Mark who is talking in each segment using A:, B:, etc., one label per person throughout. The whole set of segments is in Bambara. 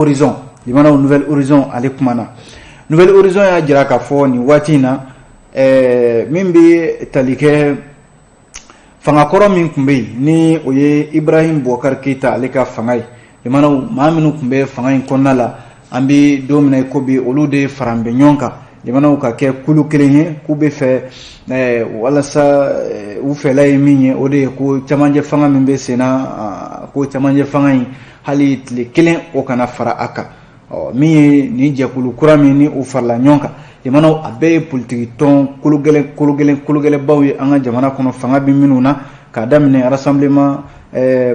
A: Horizon, limanaw, Nouvel Horizon ale kumana. Nouvel Horizon y'a jira k'a fɔ nin waati in na, min bɛ tali kɛ fangakɔrɔ min tun bɛ yen, ni o ye Ibrahim Boubacar Keita ale ka fanga ye, limanaw, maa minnu tun bɛ fanga in kɔnɔna la, an bɛ don min na i ko bi, olu de faralen bɛ ɲɔgɔn kan, limanaw, ka kɛ kulu kelen ye, k'u bɛ fɛ walasa u fɛla ye min ye, o de ye ko camancɛ fanga min bɛ sen na, ko camancɛ fanga in, hali tile kelen o kana fara a kan. Ɔ, min ye nin jɛkulu kura min ni u farala ɲɔgɔn kan, limanaw, a bɛɛ ye politiki tɔn kologɛlɛn kologɛlɛn kologɛlɛnbaw ye an ka jamana kɔnɔ, fanga bɛ minnu na, k'a daminɛ Rassemblement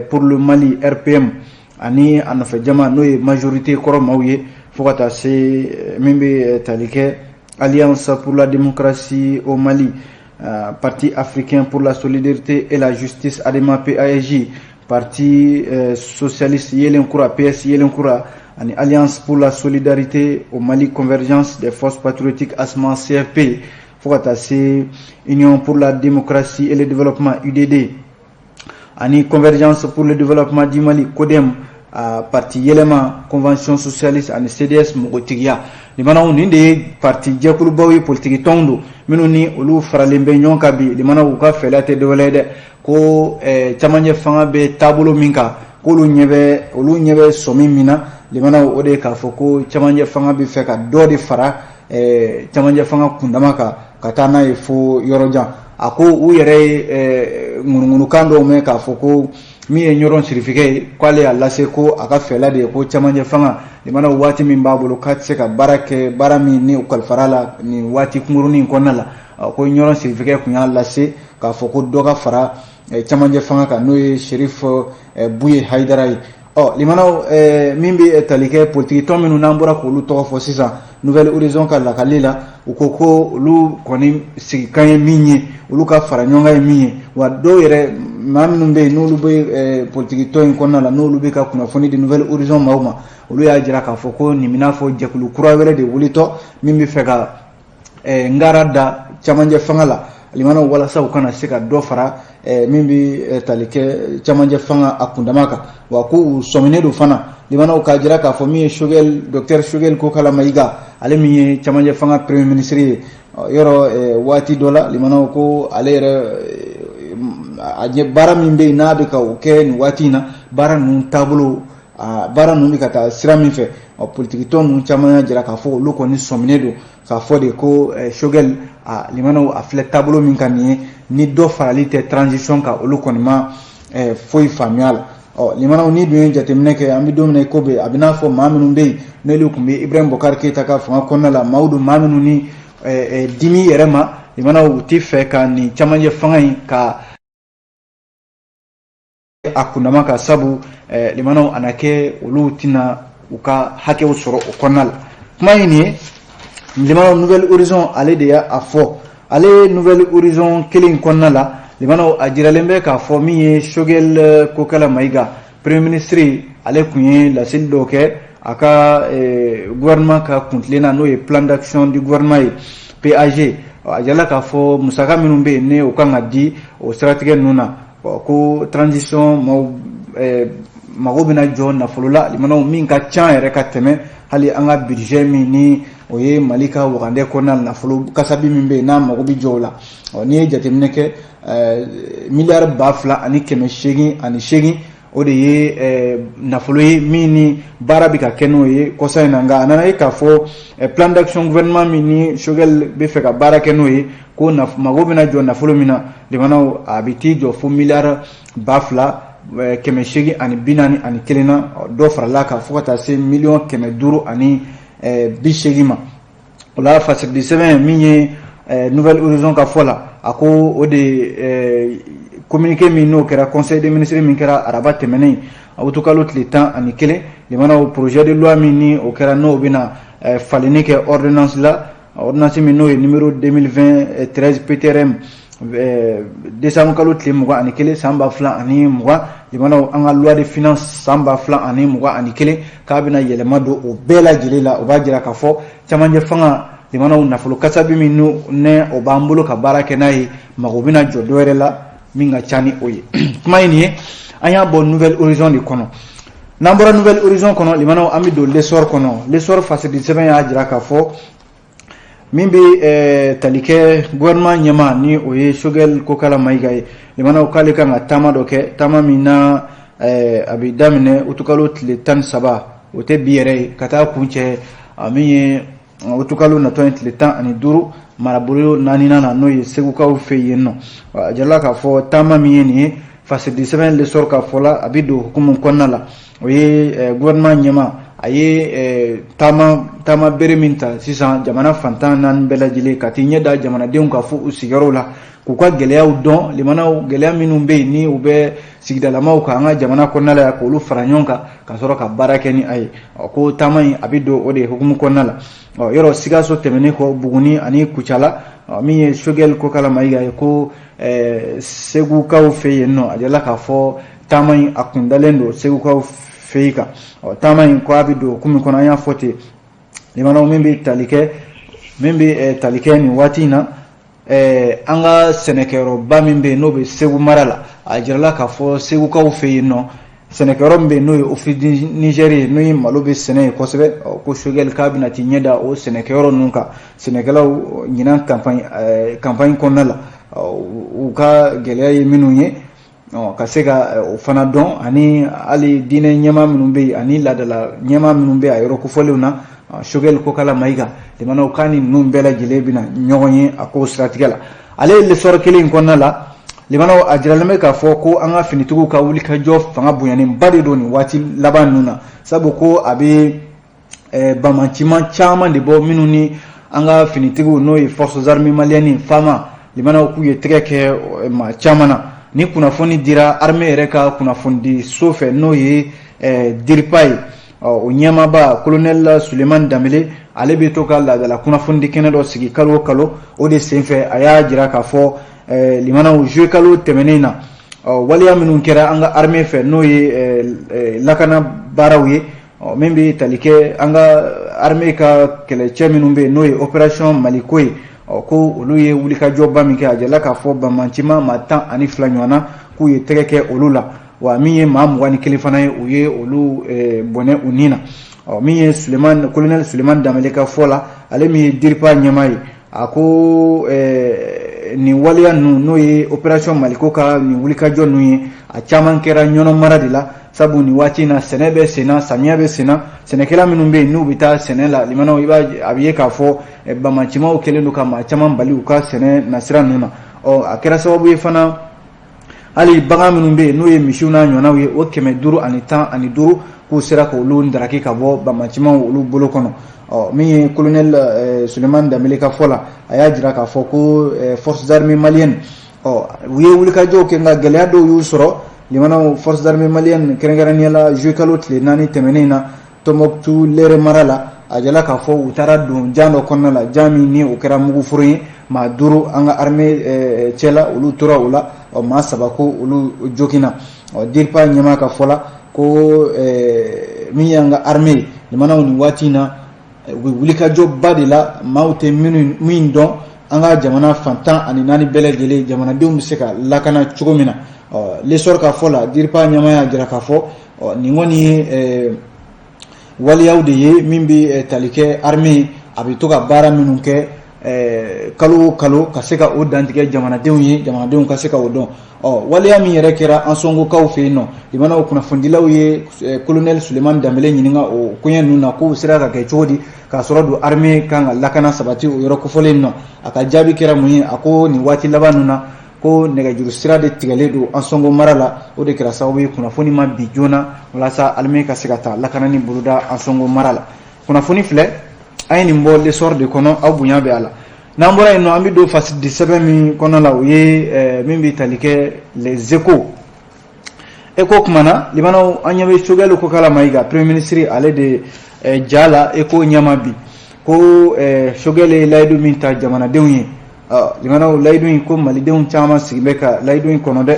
A: pour le Mali, RPM, ani a nɔfɛ jama, n'o ye majorité kɔrɔ maaw ye, fo ka taa se min bɛ tali kɛ Alliance pour la démocratie au Mali, Parti africain pour la solidarité et la justice, ADEMA PASJ, Parti socialiste Yelenkura, PS Yelenkura, ani Alliance pour la solidarité au Mali, Convergence des forces patriotiques, ASMA CFP, fo ka taa se Union pour la démocratie et le développement, UDD, ani Convergence pour le développement du Mali, CODEM, parti yɛlɛma, Convention socialiste ani CDS mɔgɔtigiya. Limanaw, nin de ye parti jɛkulubaw ye, politiki tɔnw don minnu ni olu faralen bɛ ɲɔgɔn kan bi. Limanaw, u ka fɛla tɛ dɔwɛrɛ ye dɛ, ko camancɛ fanga bɛ taabolo min kan, k'olu ɲɛ bɛ, olu ɲɛ bɛ sɔmi min na, limanaw, o de ye k'a fɔ ko camancɛ fanga bɛ fɛ ka dɔ de fara camancɛ fanga kundama kan ka taa n'a ye fo yɔrɔ jan. A ko u yɛrɛ ye ŋunuŋunukan dɔw mɛn k'a fɔ ko min ye Ɲɔrɔn Sirifikɛ ye, k'ale y'a lase ko a ka fɛla de ye ko camancɛ fanga, limanaw, waati min b'a bolo, k'a tɛ se ka baara kɛ, baara min ni o kalifara la nin waati kunkurunin in kɔnɔna la. Ko Ɲɔrɔn Sirifikɛ tun y'a lase k'a fɔ ko dɔ ka fara camancɛ fanga kan, n'o ye Cherif Bouye Haidara ye. Ɔ, limanaw, min bɛ tali kɛ politiki tɔn minnu n'an bɔra k'olu tɔgɔ fɔ sisan, Nouvel Horizon ka lakali la, u ko ko olu kɔni sigikan ye min ye, olu ka fara ɲɔgɔn kan ye min ye, wa dɔw yɛrɛ, maa minnu bɛ yen n'olu bɛ politiki tɔn in kɔnɔna la, n'olu bɛ ka kunnafoni di Nouvel Horizon maaw ma, olu y'a jira k'a fɔ ko nin bɛna fɔ jɛkulu kura wɛrɛ de wulitɔ min bɛ fɛ ka ngara da camancɛ fanga la, limanaw, walasa u kana se ka dɔ fara min bɛ tali kɛ camancɛ fanga a kundama kan. Wa ko u sɔminen don fana, limanaw, k'a jira k'a fɔ min ye Choguel, docteur Choguel Kokalla Maïga, ale min ye camancɛ fanga premier ministre ye, yɔrɔ waati dɔ la, limanaw, ko ale yɛrɛ a ɲɛ baara min bɛ yen n'a bɛ ka o kɛ nin waati in na, baara ninnu taabolo, baara ninnu bɛ ka taa sira min fɛ, politiki tɔn ninnu caman y'a jira k'a fɔ olu kɔni sɔminen don k'a fɔ de ko Choguel a, limanaw, a filɛ taabolo min kan nin ye, ni dɔ farali tɛ transition kan, olu kɔni ma foyi faamuya la. Ɔ, limanaw, ni dun ye jateminɛ kɛ, an bɛ don min na i ko bi, a bɛ n'a fɔ maa minnu bɛ yen n'olu tun bɛ Ibrahim Boubacar Keita ka fanga kɔnɔna la, maaw don, maa minnu ni dimi yɛrɛ ma, limanaw, u tɛ fɛ ka nin camancɛ fanga in ka a kundama ka sabu, limanaw, a na kɛ olu tɛna u ka hakɛw sɔrɔ o kɔnɔna la. Kuma ye nin ye, limanaw, Nouvel Horizon ale de y'a fɔ. Ale Nouvel Horizon kelen in kɔnɔna la, limanaw, a jiralen bɛ k'a fɔ min ye Choguel Kokalla Maïga, premier ministre, ale tun ye laseli dɔw kɛ a ka gouvernement ka kuntilenna, n'o ye plan d'action du gouvernement ye, PAG. A jirala k'a fɔ musaka minnu bɛ yen, ni o kan ka di o siratigɛ ninnu na, ko transition maaw mago bɛna jɔ nafolo la, limanaw, min ka ca yɛrɛ ka tɛmɛ hali an ka budget min ni o ye Mali ka wagandɛ kɔnɔna nafolo kasabi min bɛ yen n'a mago bɛ jɔ o la. N'i ye jateminɛ kɛ, miliyari 2888, o de ye nafolo ye min ni baara bɛ ka kɛ n'o ye kɔsa in na. Nka a nana ye k'a fɔ plan d'action gouvernement min ni Choguel bɛ fɛ ka baara kɛ n'o ye, ko mago bɛna jɔ nafolo min na, limanaw, a bɛ t'i jɔ fo miliyari 2841 na, dɔ farala kan fo ka taa se miliyɔn 580 ma. O la, fasirili sɛbɛn min ye Nouvel Horizon ka fɔ la, a ko o de communiqué min n'o kɛra conseil des ministres min kɛra araba tɛmɛnen, awutukalo tile 11, limanaw, projet de loi min ni o kɛra, n'o bɛna falenni kɛ ordonnance la, ordonnance min n'o ye numéro 2020 13 PTRM, décembre kalo tile 21 san 2020, limanaw, an ka loi de finance san 2021, k'a bɛna yɛlɛma don o bɛɛ lajɛlen la. O b'a jira k'a fɔ camancɛ fanga, limanaw, nafolo kasabi min ne o b'an bolo ka baara kɛ n'a ye, mago bɛna jɔ dɔ wɛrɛ la min ka ca ni o ye. Kuma ye nin ye, an y'a bɔ Nouvel Horizon de kɔnɔ. N'an bɔra Nouvel Horizon kɔnɔ, limanaw, an bɛ don L'Essor kɔnɔ. L'Essor fasidi sɛbɛn y'a jira k'a fɔ min bɛ tali kɛ gouvernement ɲɛmaa, ni o ye Choguel Kokala Mayiga ye, limanaw, k'ale kan ka taama dɔ kɛ, taama min na a bɛ daminɛ utukalo tile 13, o tɛ bi yɛrɛ ye, ka taa kuncɛ min ye utukalo natɔ ye tile 15, marabolo naaninan na, n'o ye Segukaw fɛ yen nɔ. A jirala k'a fɔ taama min ye nin ye, fasidi sɛbɛn L'Essor ka fɔ la, a bɛ don hukumu kɔnɔna la, o ye gouvernement ɲɛmaa a ye taama bere min ta sisan jamana fan 14 bɛɛ lajɛlen, ka t'i ɲɛ da jamanadenw kan fo u sigiyɔrɔw la, k'u ka gɛlɛyaw dɔn. Limanaw, gɛlɛya minnu bɛ yen ni u bɛ sigidalamaw kan an ka jamana kɔnɔna la yan, k'olu fara ɲɔgɔn kan ka sɔrɔ ka baara kɛ ni a ye. Ɔ, ko taama in a bɛ don o de hukumu kɔnɔna la. Ɔ, yɔrɔ Sikaso tɛmɛnen kɔ, Buguni ani Kucala, min ye Choguel Kokala Mayiga ye, ko Segukaw fɛ yen nɔ, a jirala k'a fɔ taama in a kundalen don Segukaw fɛ yen kan. Ɔ, taama in ko a bɛ don hukumu kɔnɔ, an y'a fɔ ten, limanaw, min bɛ tali kɛ nin waati in na, an ka sɛnɛkɛyɔrɔba min bɛ yen, n'o bɛ Segu mara la. A jirala k'a fɔ Segukaw fɛ yen nɔ, sɛnɛkɛyɔrɔ min bɛ yen, n'o ye Office du Niger ye, n'o ye malo bɛ sɛnɛ yen kosɛbɛ. Ko Choguel k'a bɛna t'i ɲɛ da o sɛnɛkɛyɔrɔ ninnu kan, sɛnɛkɛlaw ɲinan campagne kɔnɔna la, u ka gɛlɛya ye minnu ye, ka se ka o fana dɔn, ani hali diinɛ ɲɛmaa minnu bɛ yen ani laadala ɲɛmaa minnu bɛ a yɔrɔ kofɔlenw na. Choguel Kokala Mayiga, limanaw, k'a ni ninnu bɛɛ lajɛlen bɛna ɲɔgɔn ye a ko siratigɛ la. Ale ye L'Essor kelen in kɔnɔna la, limanaw, a jiralen bɛ k'a fɔ ko an ka finitigiw ka wulikajɔ fanga bonyanenba de don nin waati laban ninnu na, sabu ko a bɛ bamaciman caman de bɔ minnu ni an ka finitigiw, n'o ye Forces armées maliennes, FAMA, limanaw, k'u ye tɛgɛ kɛ maa caman na. Ni kunnafoni dira armée yɛrɛ ka kunnafonidi so fɛ, n'o ye DIRPA ye, o ɲɛmaaba colonel Sulemani Danbele, ale bɛ to ka laadala kunnafonidi kɛnɛ dɔ sigi kalo o kalo. O de senfɛ a y'a jira k'a fɔ, limanaw, juillet kalo tɛmɛnen na, waleya minnu kɛra an ka armée fɛ, n'o ye lakana baaraw ye, min bɛ tali kɛ an ka armée ka kɛlɛcɛ minnu bɛ yen, n'o ye opération Maliko ye, ko olu ye wulikajɔba min kɛ, a jirala k'a fɔ banbaancima maa 12 ɲɔgɔn na, k'u ye tɛgɛ kɛ olu la, wa min ye maa 21 fana ye, u ye olu bɔnɛ u ni na. Ɔ, min ye Sulemani, colonel Sulemani Danbele ka fɔ la, ale min ye DIRPA ɲɛmaa ye, a ko nin waleya ninnu, n'o ye opération Maliko ka nin wulikajɔ ninnu ye, a caman kɛra Ɲɔnɔ mara de la, sabu nin waati in na sɛnɛ bɛ senna, samiya bɛ senna, sɛnɛkɛla minnu bɛ yen n'u bɛ taa sɛnɛ la, limanaw, i b'a a bɛ ye k'a fɔ bamacimaw kɛlen don ka maa caman bali u ka sɛnɛ nasira ninnu na. Ɔ, a kɛra sababu ye fana, hali bagan minnu bɛ yen, n'o ye misiw n'a ɲɔgɔnnaw ye, o 515, k'u sera k'olu daraki ka bɔ bamacimaw olu bolo kɔnɔ. Ɔ, min ye colonel Sulemani Danbele ka fɔ la, a y'a jira k'a fɔ ko Forces armées maliennes, ɔ, u ye wulikajɔw kɛ, nka gɛlɛya dɔw y'u sɔrɔ, limanaw. Forces armées maliennes, kɛrɛnkɛrɛnnenya la juillet kalo tile 4 tɛmɛnen na, Tɔnbɔkutu Lɛrɛ mara la, a jala k'a fɔ u taara don jan dɔ kɔnɔna la, jan min ni o kɛra muguforo ye. Maa 5 an ka armée cɛla, olu tora o la. Ɔ, maa 3 ko olu joginna. Ɔ, DIRPA ɲɛmaa ka fɔ la, ko min y'an ka armée ye, limanaw, nin waati in na u bɛ wulikajɔba de la, maaw tɛ minnu min dɔn, an ka jamana fan 14 bɛɛ lajɛlen jamanadenw bɛ se ka lakana cogo min na. Ɔ, L'Essor ka fɔ la, DIRPA ɲɛmaa y'a jira k'a fɔ, ɔ, nin kɔni ye waleyaw de ye min bɛ tali kɛ armée a bɛ to ka baara minnu kɛ kalo o kalo, ka se ka o dantigɛ jamanadenw ye, jamanadenw ka se ka o dɔn. Ɔ, waleya min yɛrɛ kɛra Ansɔngokaw fɛ yen nɔ, limanaw, kunnafonidilaw ye colonel Sulemani Danbele ɲininka o koɲɛ ninnu na, k'o sera ka kɛ cogo di k'a sɔrɔ don armée kan ka lakana sabati o yɔrɔ kofɔlen nɔ. A ka jaabi kɛra mun ye? A ko nin waati laban ninnu na, ko nɛgɛjuru sira de tigɛlen don Ansɔngo mara la, o de kɛra sababu ye kunnafoni ma bi joona walasa armée ka se ka taa lakanani boloda Ansɔngo mara la. Kunnafoni filɛ, an ye nin bɔ L'Essor de kɔnɔ, aw bonya bɛ a la. N'an bɔra yen nɔ, an bɛ don fasidi sɛbɛn min kɔnɔ la, o ye min bɛ tali kɛ Les Échos. Écho kumana, limanaw, an ɲɛ bɛ Choguel Kokala Mayiga, premier ministre, ale de ja la Écho ɲɛma bi, ko Choguel ye layidu min ta jamanadenw ye, limanaw, layidu in ko malidenw caman sigi bɛ ka layidu in kɔnɔ dɛ.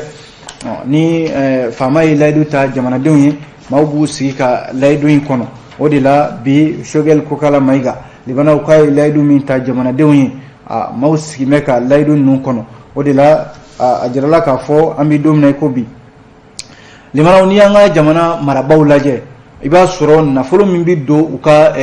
A: Ni faama ye layidu ta jamanadenw ye, maaw b'u sigi ka layidu in kɔnɔ. O de la bi Choguel Kokala Mayiga, limanaw, k'a ye layidu min ta jamanadenw ye, maaw sigi bɛ ka layidu ninnu kɔnɔ. O de la a jirala k'a fɔ an bɛ don min na i ko bi, Limanaw, n'i y'an ka jamana marabaaw lajɛ, i b'a sɔrɔ nafolo min bɛ don u ka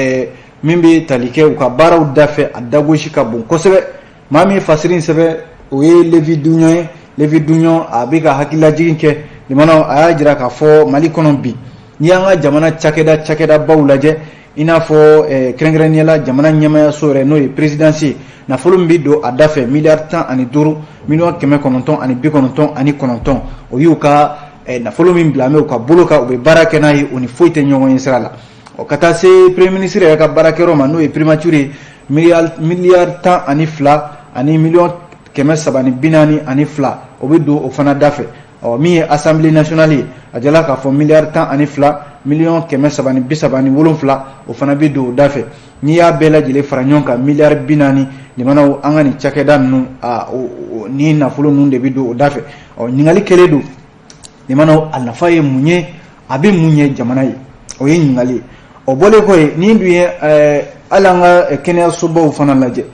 A: min bɛ tali kɛ u ka baaraw dafɛ, a dagosi ka bon kosɛbɛ. Maa min fasiri in sɛbɛn, o ye Levi Dunɲɔ ye. Levi Dunɲɔ, a bɛ ka hakililajigin kɛ. Limanaw, a y'a jira k'a fɔ Mali kɔnɔ bi, n'i y'an ka jamana cakɛdabaw lajɛ, i n'a fɔ kɛrɛnkɛrɛnnenya la jamana ɲɛmayaso yɛrɛ, n'o ye présidence ye, nafolo min bɛ don a da fɛ, miliyari 15 miliyɔn 999, o y'u ka nafolo min bila bɛ u ka bolo kan, u bɛ baara kɛ n'a ye, o ni foyi tɛ ɲɔgɔn ye sira la. Ɔ, ka taa se premier ministre yɛrɛ ka baarakɛyɔrɔ ma, n'o ye primature ye, miliyari 12 ani miliyɔn 342, o bɛ don o fana da fɛ. Ɔ, min ye Assemblée nationale ye, a jala k'a fɔ miliyari 12 miliyɔn 337, o fana bɛ don o da fɛ. N'i y'a bɛɛ lajɛlen fara ɲɔgɔn kan, miliyari 40. Limanaw, an ka nin cakɛda ninnu, ni nafolo ninnu de bɛ don o da fɛ. Ɔ, ɲininkali kɛlen don, limanaw, a nafa ye mun ye? A bɛ mun ye jamana ye? O ye ɲininkali ye. O bɔlen kɔ yen, ni dun ye hali an ka kɛnɛyasobaw fana lajɛ,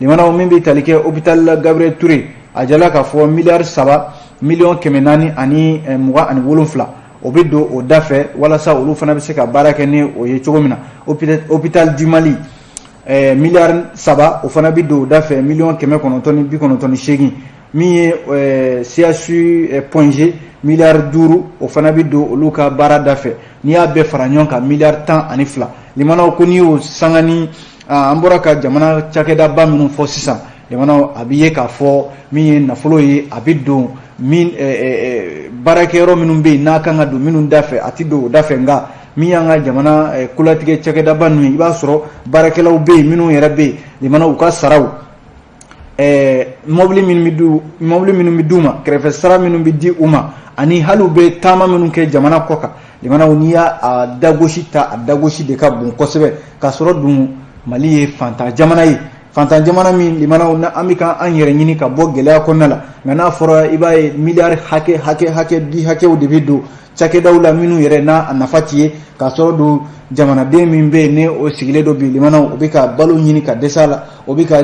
A: limanaw, min bɛ tali kɛ hôpital Gabriel Touré, a jala k'a fɔ miliyari 3 miliyɔn 427, o bɛ don o da fɛ, walasa olu fana bɛ se ka baara kɛ ni o ye cogo min na. Hôpital du Mali, miliyari 3, o fana bɛ don o da fɛ, miliyɔn 998. Min ye CHU Point G, miliyari 5, o fana bɛ don olu ka baara da fɛ. N'i y'a bɛɛ fara ɲɔgɔn kan, miliyari 12. Limanaw, ko n'i y'o sanga ni an bɔra ka jamana cakɛdaba minnu fɔ sisan, limanaw, a bɛ ye k'a fɔ min ye nafolo ye, a bɛ don min baarakɛyɔrɔ minnu bɛ yen n'a kan ka don minnu da fɛ, a tɛ don o da fɛ. Nka min y'an ka jamana kolatigɛ cakɛdaba ninnu ye, i b'a sɔrɔ baarakɛlaw bɛ yen minnu yɛrɛ bɛ yen, limanaw, u ka saraw, mɔbili minnu bɛ d'u ma, kɛrɛfɛ sara minnu bɛ di u ma, ani hali u bɛ taama minnu kɛ jamana kɔ kan, limanaw, n'i y'a dagosi ta, a dagosi de ka bon kosɛbɛ. K'a sɔrɔ dun Mali ye fantan jamana ye, fantan jamana min, limanaw, an bɛ ka an yɛrɛ ɲini ka bɔ gɛlɛya kɔnɔna la. Nka n'a fɔra, i b'a ye miliyari hakɛ hakɛ hakɛ bi hakɛw de bɛ don cakɛdaw la minnu yɛrɛ n'a a nafa ti ye, k'a sɔrɔ dun jamanaden min bɛ yen, ni o sigilen don bi, limanaw, o bɛ ka balo ɲini ka dɛsɛ a la, o bɛ ka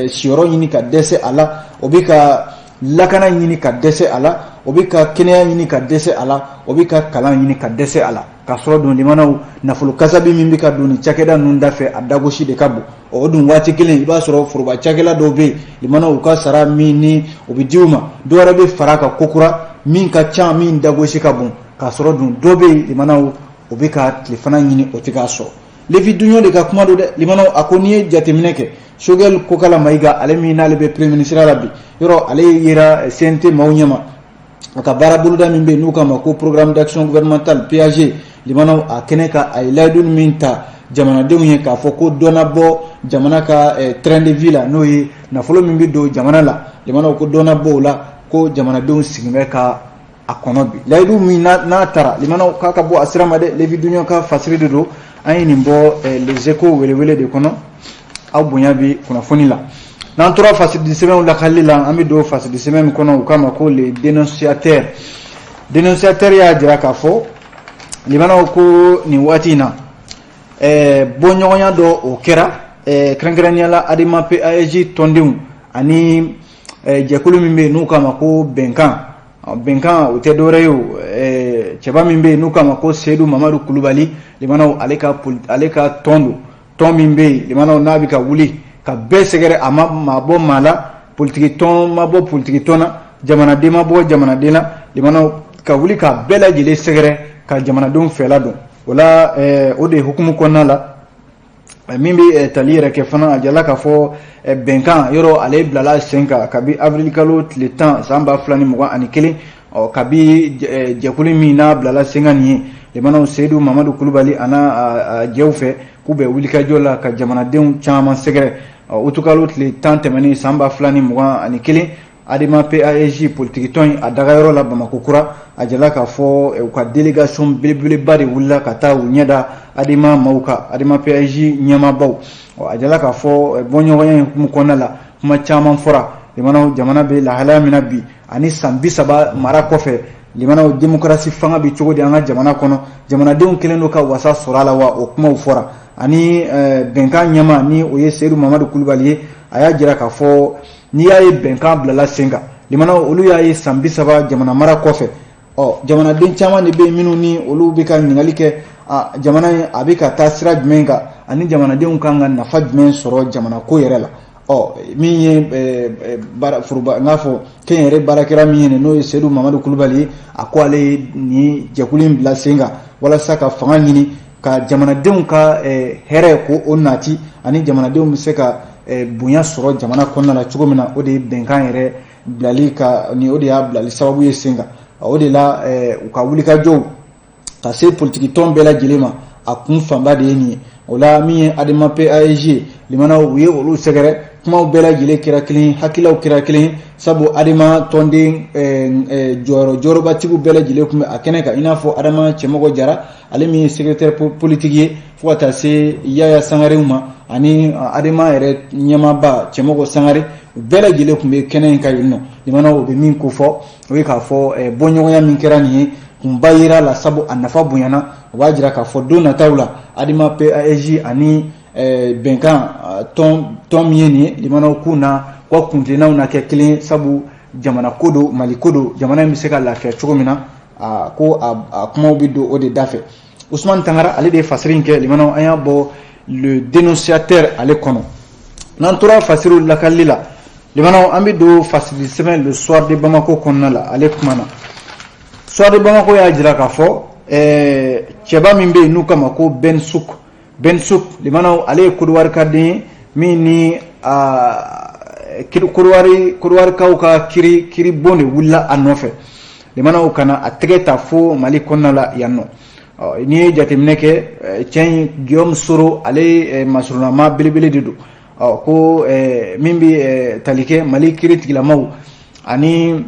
A: siyɔrɔ ɲini ka dɛsɛ a la, o bɛ ka lakana ɲini ka dɛsɛ a la, o bɛ ka kɛnɛya ɲini ka dɛsɛ a la, o bɛ ka kalan ɲini ka dɛsɛ a la. K'a sɔrɔ dun, limanaw, nafolo kasabi min bɛ ka don nin cakɛda ninnu da fɛ, a dagosi de ka bon. O dun waati kelen, i b'a sɔrɔ foroba cakɛla dɔw bɛ yen, limanaw, u ka sara min ni o bɛ di u ma, dɔ wɛrɛ bɛ fara a kan kokura min ka ca, min dagosi ka bon. K'a sɔrɔ dun dɔ bɛ yen, limanaw, o bɛ ka tilefana ɲini, o tɛ k'a sɔrɔ. Levi Dunɲɔ de ka kuma don dɛ. Limanaw, a ko n'i ye jateminɛ kɛ, Choguel Kokala Mayiga, ale min n'ale bɛ premier ministre la bi, yɔrɔ ale yera CNT maaw ɲɛma, a ka baara boloda min bɛ yen n'u k'a ma ko programme d'action gouvernementale, PAG, limanaw, a kɛnɛ kan, a ye layidu min ta jamanadenw ye k'a fɔ ko dɔ na bɔ jamana ka train de vie la, n'o ye nafolo min bɛ don jamana la, limanaw, ko dɔ na bɔ o la, ko jamanadenw sigi bɛ ka a kɔnɔ bi. Layidu min n'a taara, limanaw, k'a ka bɔ a sira ma dɛ. Levi Dunɲɔ ka fasiri de don. An ye nin bɔ Les Échos welewele de kɔnɔ. Aw bonya bi kunnafoni la. N'an tora fasidi sɛbɛnw lakalili la, an bɛ don fasidi sɛbɛn min kɔnɔ, u k'a ma ko Le Dénonciateur. Dénonciateur y'a jira k'a fɔ, limanaw, ko nin waati in na, bɔɲɔgɔnya dɔ o kɛra, kɛrɛnkɛrɛnnenya la ADEMA PASJ tɔndenw ani jɛkulu min bɛ yen n'u k'a ma ko Bɛnkan. Bɛnkan, o tɛ dɔwɛrɛ ye o, cɛba min bɛ yen n'u k'a ma ko Seyidu Mamadu Kulubali, limanaw, ale ka tɔn don, tɔn min bɛ yen, limanaw, n'a bɛ ka wuli ka bɛɛ sɛgɛrɛ, a ma maa bɔ maa la, politiki tɔn ma bɔ politiki tɔn na, jamanaden ma bɔ jamanaden na, limanaw, ka wuli ka bɛɛ lajɛlen sɛgɛrɛ ka jamanadenw fɛla dɔn. O la, o de hukumu kɔnɔna la, min bɛ tali yɛrɛ kɛ fana, a jala k'a fɔ Bɛnkan yɔrɔ, ale bilala sen kan kabi avril kalo tile 10 san 2021. Ɔ, kabi jɛkulu min n'a bilala sen kan nin ye, limanaw, Seyidu Mamadu Kulubali a n'a jɛw fɛ, k'u bɛ wulikajɔ la ka jamanadenw caman sɛgɛrɛ. Utukalo tile 10 tɛmɛnen san 2021, ADEMA PASJ politiki tɔn in, a dagayɔrɔ la Bamakɔ kura, a jala k'a fɔ u ka délégation belebeleba de wulila ka taa u ɲɛda ADEMA maaw kan, ADEMA PASJ ɲɛmaabaw. A jala k'a fɔ bɔɲɔgɔnya in hukumu kɔnɔna la, kuma caman fɔra. Limanaw, jamana bɛ lahalaya min na bi, ani san 30 mara kɔfɛ, limanaw, démocratie fanga bɛ cogo di an ka jamana kɔnɔ? Jamanadenw kɛlen don ka wasa sɔrɔ a la wa? O kumaw fɔra. Ani Bɛnkan ɲɛmaa, ni o ye Seyidu Mamadu Kulubali ye, a y'a jira k'a fɔ n'i y'a ye Bɛnkan bilala sen kan, limanaw, olu y'a ye san 30 jamana mara kɔfɛ, Ɔ, jamanaden caman de bɛ yen minnu ni olu bɛ ka ɲininkali kɛ, a jamana in a bɛ ka taa sira jumɛn kan, ani jamanadenw kan ka nafa jumɛn sɔrɔ jamana ko yɛrɛ la. Ɔ, min ye baara foroba n k'a fɔ kɛnyɛrɛ baarakɛla min ye n'o ye Seyidu Mamadu Kulubali ye, a ko ale ye nin jɛkulu in bila sen kan walasa ka fanga ɲini ka jamanadenw ka hɛrɛ ko o nati, ani jamanadenw bɛ se ka bonya sɔrɔ jamana kɔnɔna la cogo min na. O de ye bɛnkan yɛrɛ bilali ka ni o de y'a bilali sababu ye sen kan. O de la u ka wulikajɔw ka se politiki tɔn bɛɛ lajɛlen ma, a kun fanba de ye nin ye. O la, min ye ADEMA PASJ ye, limanaw, u ye olu sɛgɛrɛ. Kumaw bɛɛ lajɛlen kɛra kelen, hakililaw kɛra kelen, sabu ADEMA tɔnden jɔyɔrɔ jɔyɔrɔbatigiw bɛɛ lajɛlen tun bɛ a kɛnɛ kan, i n'a fɔ Adama Cɛmɔgɔ Jara, ale min ye secrétaire politique ye, fo ka taa se Yaya Sangarew ma, ani ADEMA yɛrɛ ɲɛmaaba Cɛmɔgɔ Sangare, u bɛɛ lajɛlen tun bɛ kɛnɛ in kan yen nɔ. Limanaw, u bɛ min ko fɔ, o ye k'a fɔ bɔɲɔgɔnya min kɛra nin ye, kunba yera la, sabu a nafa bonyana. O b'a jira k'a fɔ don nataw la, ADEMA PASJ ani bɛnkan tɔn min ye nin ye, limanaw, k'u na u ka kuntilennaw na kɛ kelen, sabu jamana ko don, Mali ko don, jamana in bɛ se ka lafiya cogo min na, a ko a kumaw bɛ don o de da fɛ. Usumani Tangara, ale de ye fasiri in kɛ. Limanaw, an y'a bɔ Le Dénonciateur ale kɔnɔ. N'an tora fasiriw lakalili la, limanaw, an bɛ don fasiri sɛbɛn Le Soir de Bamako kɔnɔna la. Ale kuma na, Soir de Bamako y'a jira k'a fɔ cɛba min bɛ yen n'u kama ko Ben Souk, Ben Souk, limanaw, ale ye Kodowari ka den ye min ni Kodowari ka kiiri bon de wulila a nɔfɛ, limanaw, ka na a tɛgɛ ta fo Mali kɔnɔna la yan nɔ. N'i ye jateminɛ kɛ, cɛ in, Guillaume Soro, ale masurunama belebele de don. Ɔ, ko min bɛ tali kɛ Mali kiiri tigilamaw ani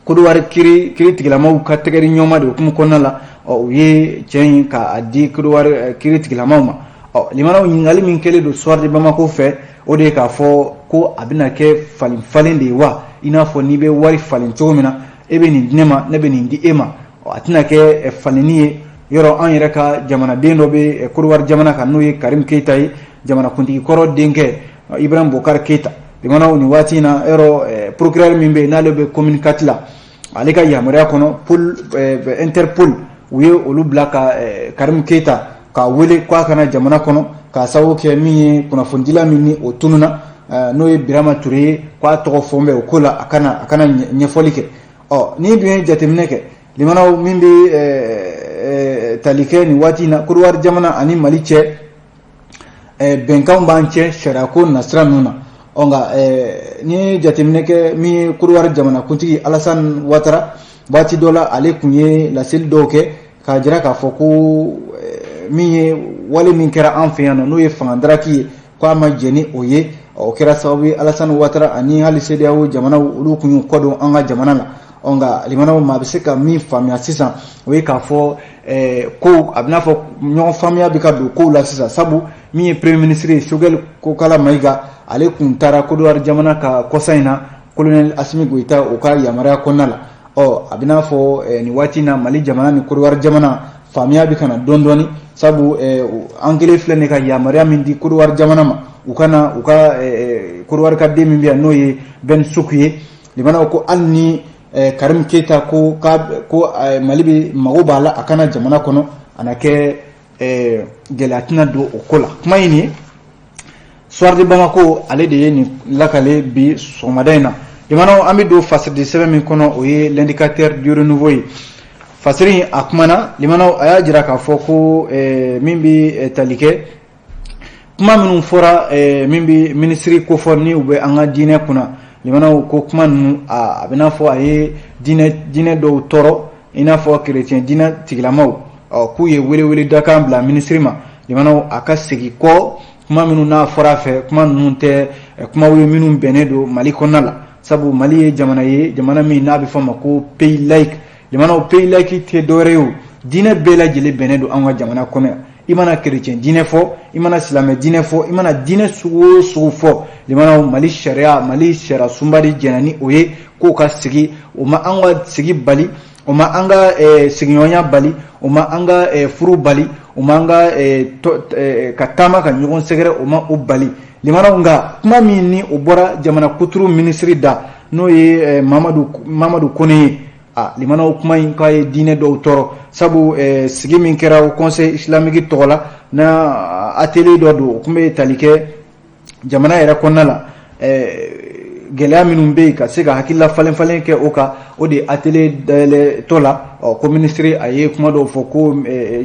A: Kodowari kiiri tigilamaw ka tɛgɛ di ɲɔgɔn ma de hukumu kɔnɔna la, ɔ, u ye cɛ in k'a di Kodowari kiiri tigilamaw ma. Ɔ, limanaw, ɲininkali min kɛlen don Soir de Bamako fɛ, o de ye k'a fɔ ko a bɛna kɛ falen falen de ye wa, i n'a fɔ n'i bɛ wari falen cogo min na, e bɛ nin di ne ma, ne bɛ nin di e ma. A tɛna kɛ falenni ye yɔrɔ. An yɛrɛ ka jamanaden dɔ bɛ Kodowari jamana kan, n'o ye Karim Keyita ye, jamanakuntigi kɔrɔ denkɛ Ibrahim Bokari Keyita. Limanaw, nin waati in na, yɔrɔ procureur min bɛ yen n'ale bɛ commune 4 la, ale ka yamaruya kɔnɔ, pol Interpol, u ye olu bila ka Karim Keyita k'a wele k'a kana jamana kɔnɔ, k'a sababu kɛ min ye kunnafonidila min ni o tununa, n'o ye Birama Ture ye, k'a tɔgɔ fɔ bɛ o ko la, a kana ɲɛfɔli kɛ. Ɔ, n'i dun ye jateminɛ kɛ, limanaw, min bɛ tali kɛ nin waati in na, Kodowari jamana ani Mali cɛ, bɛnkanw b'an cɛ sariyako nasira ninnu na. Ɔ, nka n'i ye jateminɛ kɛ, min ye Kodowari jamanakuntigi Alassane Ouattara, waati dɔ la ale tun ye laseli dɔw kɛ k'a jira k'a fɔ ko min ye wale min kɛra an fɛ yan nɔ, n'o ye fanga daraki ye, k'a ma jɛn ni o ye. O kɛra sababu ye Alassane Ouattara ani hali CEDEAO jamanaw, olu tun y'u kɔ don an ka jamana la. Ɔ, nka limanaw, maa bɛ se ka min faamuya sisan, o ye k'a fɔ ko a bɛ n'a fɔ ɲɔgɔn faamuya bɛ ka don kow la sisan, sabu min ye premier ministre ye, Choguel Kokala Mayiga, ale kun taara Kodowari jamana ka kɔsa in na, colonel Assimi Goïta o ka yamaruya kɔnɔna la. Ɔ, a bɛ n'a fɔ nin waati in na, Mali jamana ni Kodowari jamana, faamuya bɛ ka na dɔɔni dɔɔni, sabu an kelen filɛ nin ka yamaruya min di Kodowari jamana ma, u ka na u ka Kodowari ka den min bɛ yan, n'o ye Ben Souk ye. Limanaw, ko hali ni Karim Keyita ko Mali bɛ mago b'a la a kana jamana kɔnɔ, a na kɛ gɛlɛya tɛna don o ko la. Kuma in ye, Soir de Bamako ale de ye nin lakale bi sɔgɔmada in na. Jamanaw, an bɛ don fasiridi sɛbɛn min kɔnɔ, o ye L'Indicateur du Renouveau ye. Fasiri in, a kumana, limanaw, a y'a jira k'a fɔ ko min bɛ tali kɛ kuma minnu fɔra, min bɛ minisiri kofɔ ni u bɛ an ka diinɛ kunna, limanaw, ko kuma ninnu, a bɛ n'a fɔ a ye diinɛ dɔw tɔɔrɔ, i n'a fɔ kerecɛn diinɛ tigilamaw. Ɔ, k'u ye welewele dakan bila minisiri ma, limanaw, a ka segin kɔ kuma minnu n'a fɔra a fɛ. Kuma ninnu tɛ kumaw ye minnu bɛnnen don Mali kɔnɔna la, sabu Mali ye jamana ye, jamana min n'a bɛ fɔ a ma ko pays laïque. Jamanaw, pays laïque tɛ dɔwɛrɛ ye o, diinɛ bɛɛ lajɛlen bɛnnen don an ka jamana kɔnɔ yan. I mana kerecɛn diinɛ fɔ, i mana silamɛ diinɛ fɔ, i mana diinɛ sugu o sugu fɔ, limanaw, Mali sariya, Mali sariya sunba de jɛnna ni o ye k'o ka sigi. O ma an ka sigi bali, o ma an ka sigiɲɔgɔnya bali, o ma an ka furu bali, o ma an ka ka taama ka ɲɔgɔn sɛgɛrɛ, o ma o bali, limanaw. Nka kuma min ni o bɔra jamana kuturu minisiri da, n'o ye Mamadu Kone ye. A limanaw, kuma in k'a ye diinɛ dɔw tɔɔrɔ, sabu sigi min kɛra Haut Conseil islamique tɔgɔ la, na atelier dɔ don, o tun bɛ tali kɛ jamana yɛrɛ kɔnɔna la, gɛlɛya minnu bɛ yen, ka se ka hakilila falen falen kɛ o kan. O de atelier dayɛlɛtɔ la, ɔ, ko minisiri a ye kuma dɔw fɔ ko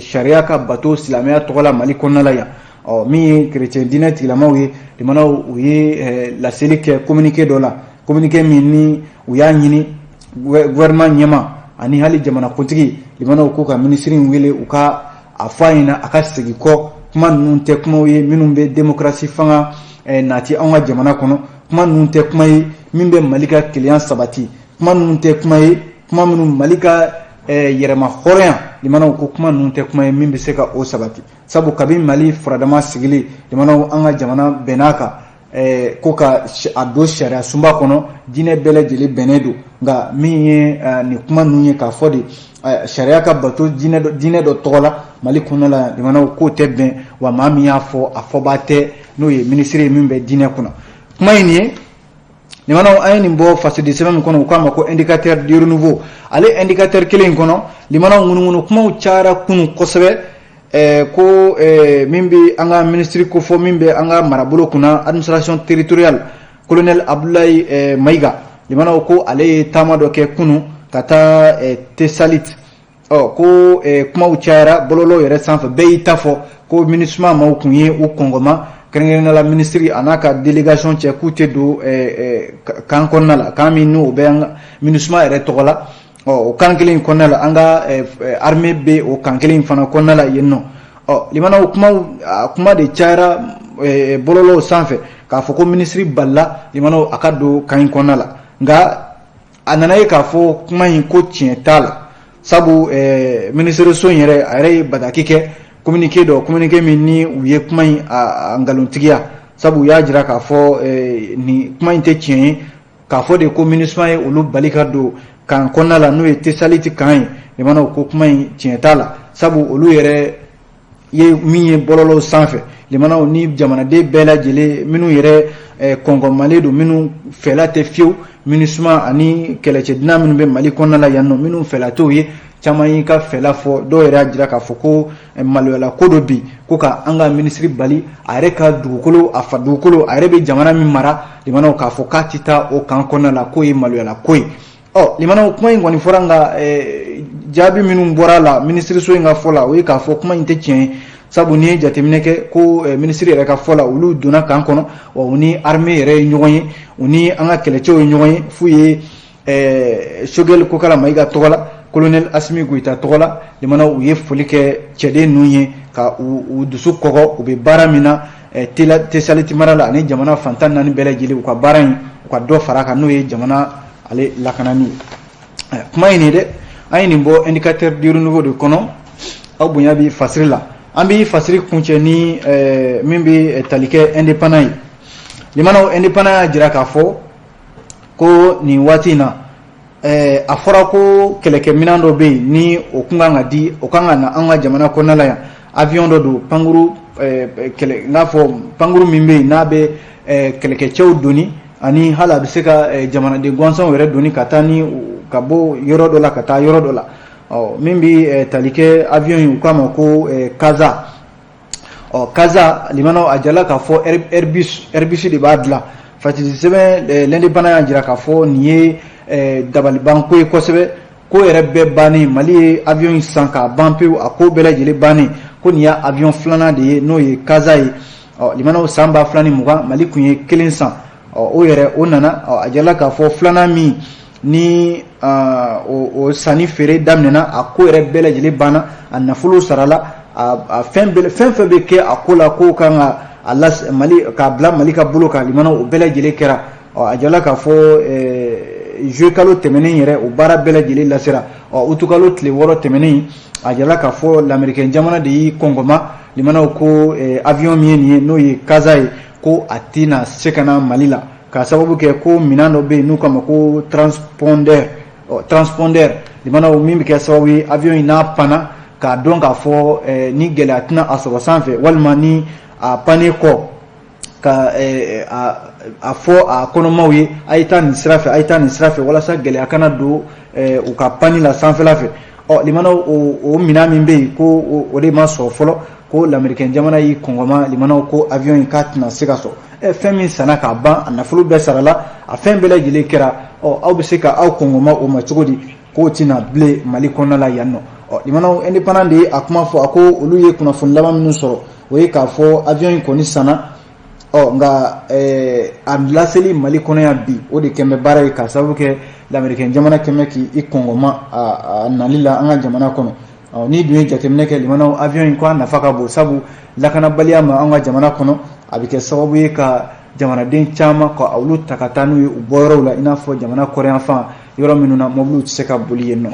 A: sariya ka bato silamɛya tɔgɔ la Mali kɔnɔna la yan. Ɔ, min ye kerecɛn diinɛ tigilamaw ye, limanaw, u ye laseli kɛ communiqué dɔ la, communiqué min ni u y'a ɲini gouvernement ɲɛma ani hali jamanakuntigi, limanaw, ko ka minisiri in wele, u ka a fɔ a ɲɛna a ka segin kɔ. Kuma ninnu tɛ kumaw ye minnu bɛ démocratie fanga nati anw ka jamana kɔnɔ. Kuma ninnu tɛ kuma ye min bɛ Mali ka kelenya sabati. Kuma ninnu tɛ kuma ye, kuma minnu Mali ka yɛrɛma hɔrɔnya, limanaw, ko kuma ninnu tɛ kuma ye min bɛ se ka o sabati, sabu kabi Mali furadama sigili, limanaw, an ka jamana bɛnn'a kan ko ka a don sariya sunba kɔnɔ, diinɛ bɛɛ lajɛlen bɛnnen don. Nka min ye nin kuma ninnu ye, k'a fɔ de sariya ka bato diinɛ dɔ tɔgɔ la Mali kɔnɔ la, limanaw, k'o tɛ bɛn wa. Maa min y'a fɔ, a fɔbaa tɛ, n'o ye minisiri ye min bɛ diinɛ kunna. Kuma in nin ye, limanaw, an ye nin bɔ fasidi sɛbɛn min kɔnɔ, u k'a ma ko Indicateur du Renouveau. Ale Indicateur kelen in kɔnɔ, limanaw, ŋunuŋunu kumaw cayara kunun kosɛbɛ ko min bɛ an ka minisiri kofɔ, min bɛ an ka marabolo kunna, administration territoriale, colonel Abdoulaye Maïga, limanaw, ko ale ye taama dɔ kɛ kunun ka taa Tesalit. Ɔ, ko kumaw cayara bɔlɔlɔw yɛrɛ sanfɛ, bɛɛ y'i ta fɔ ko MINUSMA maaw kun ye u kɔngɔma, kɛrɛnkɛrɛnnenya la minisiri a n'a ka délégation cɛ, k'u tɛ don camp kɔnɔna la, camp min n'o bɛ an ka MINUSMA yɛrɛ tɔgɔ la. Ɔ, o camp kelen in kɔnɔna la, an ka armée bɛ o camp kelen in fana kɔnɔna la yen nɔ. Ɔ, limanaw, kumaw, a kuma de cayara bɔlɔlɔw sanfɛ k'a fɔ ko minisiri balila, limanaw, a ka don camp in kɔnɔna la. Nka a nana ye k'a fɔ kuma in ko tiɲɛ t'a la, sabu minisiriso in yɛrɛ, a yɛrɛ ye bataki kɛ, communiqué dɔ, communiqué min ni u ye kuma in a nkalontigiya, sabu u y'a jira k'a fɔ nin kuma in tɛ tiɲɛ ye, k'a fɔ de ko MINUSMA ye olu bali ka don camp kɔnɔna la, n'o ye Tesaliti camp ye. Limanaw, ko kuma in tiɲɛ t'a la, sabu olu yɛrɛ ye min ye bɔlɔlɔw sanfɛ, limanaw, ni jamanaden bɛɛ lajɛlen minnu yɛrɛ kɔnkɔnmalen don, minnu fɛla tɛ fiyewu MINUSMA ani kɛlɛcɛdina minnu bɛ Mali kɔnɔna la yan nɔ, minnu fɛla t'o ye, caman y'i ka fɛla fɔ. Dɔw yɛrɛ y'a jira k'a fɔ ko maloyala ko dɔ bi ko ka an ka minisiri bali a yɛrɛ ka dugukolo, a fa dugukolo, a yɛrɛ bɛ jamana min mara, limanaw, k'a fɔ k'a tɛ taa o camp kɔnɔna la, k'o ye maloyala ko ye. Ɔ, limanaw, kuma in kɔni fɔra, nka jaabi minnu bɔra a la minisiriso in ka fɔ la, o ye k'a fɔ kuma in tɛ tiɲɛ ye, sabu n'i ye jateminɛ kɛ ko minisiri yɛrɛ ka fɔ la, olu donna camp kɔnɔ wa, u ni armée yɛrɛ ye ɲɔgɔn ye, u ni an ka kɛlɛcɛw ye ɲɔgɔn ye, f'u ye Choguel Kokala Maïga tɔgɔ la, colonel Assimi Goïta tɔgɔ la, limanaw, u ye foli kɛ cɛden ninnu ye ka u dusu kɔgɔ, u bɛ baara min na Tesaliti mara la ani jamana fantan naani bɛɛ lajɛlen, u ka baara in, u ka dɔ fara a kan, n'o ye jamana ale lakanani ye. Kuma in nin dɛ, an ye nin bɔ Indicateur du Renouveau de kɔnɔ. Aw bonya bi fasiri la, an bɛ fasiri kuncɛ ni min bɛ tali kɛ Indépendant ye. Limanaw, Indépendant y'a jira k'a fɔ ko nin waati in na, a fɔra ko kɛlɛkɛminɛn dɔ bɛ yen ni o kun kan ka di, o kan ka na an ka jamana kɔnɔna la yan. Avion dɔ don, pankuru kɛlɛ, n k'a fɔ pankuru min bɛ yen n'a bɛ kɛlɛkɛcɛw doni, ani hali a bɛ se ka jamanaden gansanw yɛrɛ doni ka taa ni ka bɔ yɔrɔ dɔ la ka taa yɔrɔ dɔ la. Ɔ, min bɛ tali kɛ avion ye, u k'a ma ko Casa. Ɔ, Casa, limanaw, a jala k'a fɔ Airbus de b'a dilan. Fasidi sɛbɛn L'Indépendant y'a jira k'a fɔ nin ye dabalibanko ye kosɛbɛ, ko yɛrɛ bɛɛ bannen, Mali ye avion in san k'a ban pewu, a ko bɛɛ lajɛlen bannen, ko nin y'a avion filanan de ye, n'o ye Casa ye. Ɔ, limanaw, san 2020, Mali tun ye kelen san. Ɔ, o yɛrɛ o nana. Ɔ, a jala k'a fɔ filanan min ni o sanni feere daminɛna, a ko yɛrɛ bɛɛ lajɛlen banna, a nafolo sarala, a fɛn bɛɛ, fɛn fɛn bɛ kɛ a ko la, k'o kan ka a la Mali k'a bila Mali ka bolo kan, limanaw, o bɛɛ lajɛlen kɛra. Ɔ, a jala k'a fɔ juillet kalo tɛmɛnen yɛrɛ, o baara bɛɛ lajɛlen lasera. Ɔ, utukalo tile 6 tɛmɛnen, a jala k'a fɔ lamɛrikɛn jamana de y'i kɔngɔma, limanaw, ko avion min ye nin ye, n'o ye Casa ye, ko a tɛna se ka na Mali la, k'a sababu kɛ ko minɛn dɔ bɛ yen n'u k'a ma ko transpondeur. Ɔ, transpondeur, limanaw, min bɛ kɛ sababu ye avion in n'a panna, k'a dɔn k'a fɔ ni gɛlɛya tɛna a sɔrɔ sanfɛ, walima ni a pannen kɔ. Ka a fɔ a kɔnɔmaw ye, a ye taa nin sira fɛ, a ye taa nin sira fɛ, walasa gɛlɛya kana don u ka panni la sanfɛla fɛ. Ɔ limanaw, o minɛn min bɛ yen, ko o de ma sɔrɔ fɔlɔ, ko lamerikɛn jamana y'i kɔngɔma limanaw, ko avion in k'a tɛna se ka sɔrɔ. Fɛn min sanna k'a ban, a nafolo bɛɛ sarala, a fɛn bɛɛ lajɛlen kɛra, ɔ aw bɛ se ka aw kɔngɔma o ma cogo di k'o tɛna bilen Mali kɔnɔna la yan nɔ? Ɔ limanaw, Indépendant de ye a kuma fɔ. A ko olu ye kunnafoni laban minnu sɔrɔ, o ye k'a fɔ avion in kɔni sanna, ɔ nka a laseli Mali kɔnɔ yan bi, o de kɛn bɛ baara ye, k'a sababu kɛ lamerikɛn jamana kɛn bɛ k'i kɔngɔma a nali la an ka jamana kɔnɔ. N'i dun ye jateminɛ kɛ limanaw, avion in ko a nafa ka bon, sabu lakanabaliya ma an ka jamana kɔnɔ, a bɛ kɛ sababu ye ka jamanaden caman ka olu ta ka taa n'u ye u bɔyɔrɔw la, i n'a fɔ jamana kɔrɔnyanfan yɔrɔ minnu na mɔbiliw tɛ se ka boli yen nɔ.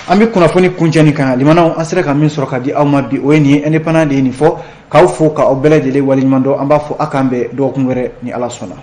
A: An bɛ kunnafoni kuncɛ nin kan. Limanaw, an sera ka min sɔrɔ ka di aw ma bi, o ye nin ye. Indépendant de ye nin fɔ. K'aw fo, k'aw bɛɛ lajɛlen waleɲuman dɔn. An b'a fɔ aw k'an bɛn dɔgɔkun wɛrɛ ni Ala sɔnna.